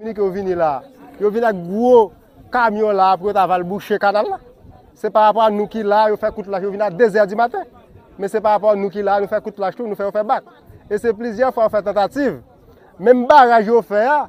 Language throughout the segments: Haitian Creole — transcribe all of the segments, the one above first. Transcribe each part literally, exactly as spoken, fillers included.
Dominiken yo vini la, yo vin ak gwo kamyon la pou yo ta va al bouche kanal la. Se pa rapò a nou ki la, yo fè kout lach, yo vin a de zè di maten. Men se pa rapò a nou ki la, nou fè kout lach tou, nou fè yo fè bak. E se plizyè fwa yo fè tantativ. Menm baraj yo fè a,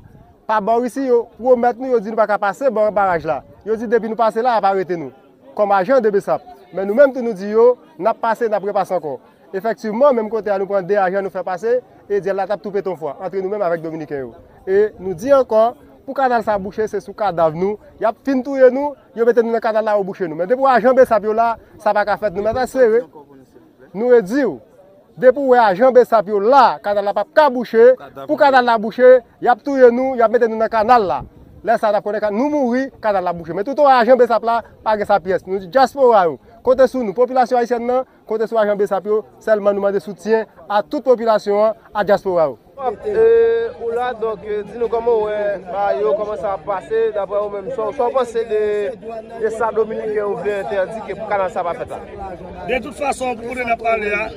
pa bò isi, yo pwomèt nou, yo di nou pa ka pase bò baraj la. Yo di depi nou pase la, y ap arete nou. Kòm ajan de BSAP. Men nou menm tou nou di yo, n ap pase, n ap repase ankò. Efektivman, menm kote a nou pran de ajan nou fè pase, e dyèl la t ap tou pete yon fwa, antre nou menm avèk Dominiken yo. E nou di ankò, pou kanal sa bouche, se sou kadav nou, y ap fin touye nou, yo mete nou nan kanal la, yo bouche nou. Men depi w ajan BSAP yo la, sa pa ka fèt, nou mèt espere. Nou redi w. Depi w wè ajan BSAP yo la, kanal la p ap ka bouche. Pou kanal la bouche, y ap touye nou, y ap mete nou nan kanal la. Lè sa a, n ap konnen ka-, nou mouri, kanal la bouche. Men toutan w wè ajan BSAP la, pa gen sa pyès. Nou di dyaspora yo, konte sou nou, popilasyon ayisyèn nan, konte sou ajan BSAP yo, sèlman nou mande soutyen a tout popilasyon an, a dyaspora yo. E, ou la, donk, e, di nou kòman w wè bagay yo, kòman sa ap pase, daprè ou menm, sa w, sa w panse de, de sa Dominiken yo vle entèdi ke kanal sa pa fèt la? De tout fason, pou kote n ap pale a,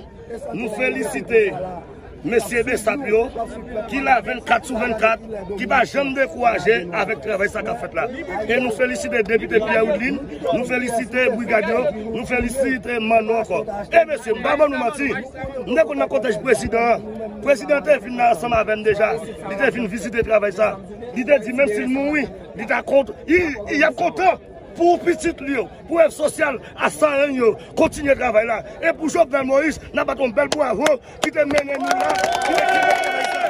nou felisite mesye BSAP yo, ki la vennkat sou vennkat, ki pa janm dekouraje avèk travay sa k ap fèt la. E nou felisite depite Pierre Widlin, nou felisite brigad yo, nou felisite manno ankò. E mesye, m pa ban nou manti, m te konn nan kòtèj prezidan an. Prezidan te vin la ansanm avè m deja. Li te vin vizite travay sa. Li te di menm si l mouri, li ta kont-, li, li ap kontan pou pitit li yo, pou èv sosyal a Sarann yo, kontinye travay la. E pou Jovenel Moïse, n ap bat yon bèl bravo, ki te mennen nou la, ki te kenbe travay sa.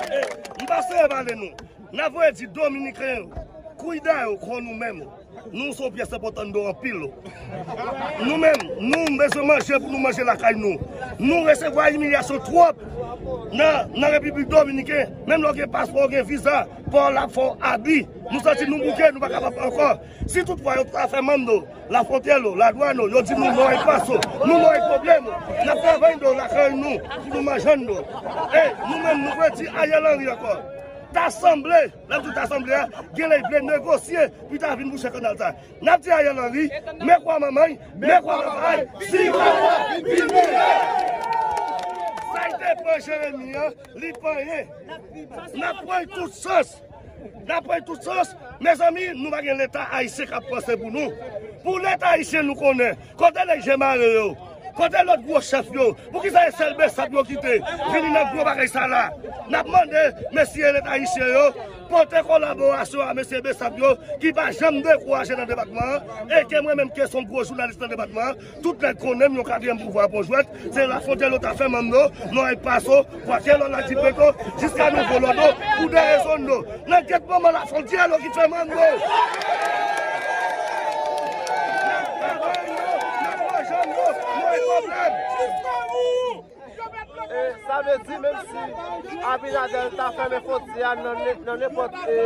E, m pa sere pale nou. N ap voye di Dominiken yo, kwida yo kon nou menm. Nou se yon pyès enpòtan anndan anpil. Nou menm, nou bezwen manje pou nou manje lakay nou. Nou resevwa imilyasyon twòp nan, nan Repiblik Dominiken. Menm lè w gen paspò, w gen viza, pa w la ap fè w abi. Nou santi nou bouke, nou pa kapab ankò. Si toutfwa yo ta fèmen nou, lafwontyè yo, ladwàn yo, yo di nou non hay paso, nou non hay problema, n ap travay anndan lakay nou, pou nou manje anndan. E nou menm, nou vle di Ariel Henry ankò. Ta sanble, lè m di ta sanble a, genlè l vle negosye pou l ta vin bouche kanal sa. N ap di Ariel Henry, men kwa manman l, men kwa papa l, si papa vin bouche. Sa l te pran Jeremi an, li pa anyen. N ap pran tout sans. N ap pran tout sans. Mezanmi, nou pa gen Leta ayisyen k ap panse pou nou. Pou Leta ayisyen, nou konnen. Kote nèg je mare yo? Kote lòt gwo chèf yo? Poukisa se sèl BSAP yo kite vini nan gwo bagay sa la? N ap mande mesye Leta ayisyen yo pote kolaborasyon a mesye BSAP yo ki pa janm dekouraje nan depatman an, e ke mwen menm ke se yon gwo jounalis nan depatman an, tout nèg konnen m, yon katriyèm pouvwa pon jwèt, se lafwontyè yo ta fèmen nou, non hay paso, kwake lò la di peto, jiska nouvo lòdo, pou de rezon nou. Nan gèt manman lafwontyè yo ki fèmen nou. N ap travay nou, n ap manje nou, nou gen pwoblèm. E sa vle di, menm si Abinader ta fèmen fwontyè a nan ne-, nan nenpòt, e,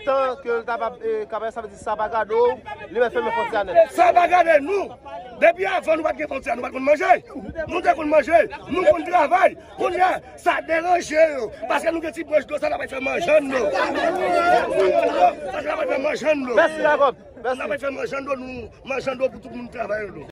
tan ke l ta va, e, kapab, sa vle di sa pa gade w, li mèt fèmen fwontyè a nèt. Sa pa gade nou. Depi avan nou pa t gen fwontyè, nou pa t konn manje. Nou te konn manje, nou konn travay. Kounye a, sa deranje yo. Paske nou gen ti branch dlo sa, n ap fè manje anndan. Paske n ap fè manje anndan. Mèsi, Jacob. Mèsi. N ap fè manje anndan, nou manje anndan pou tout moun travay anndan.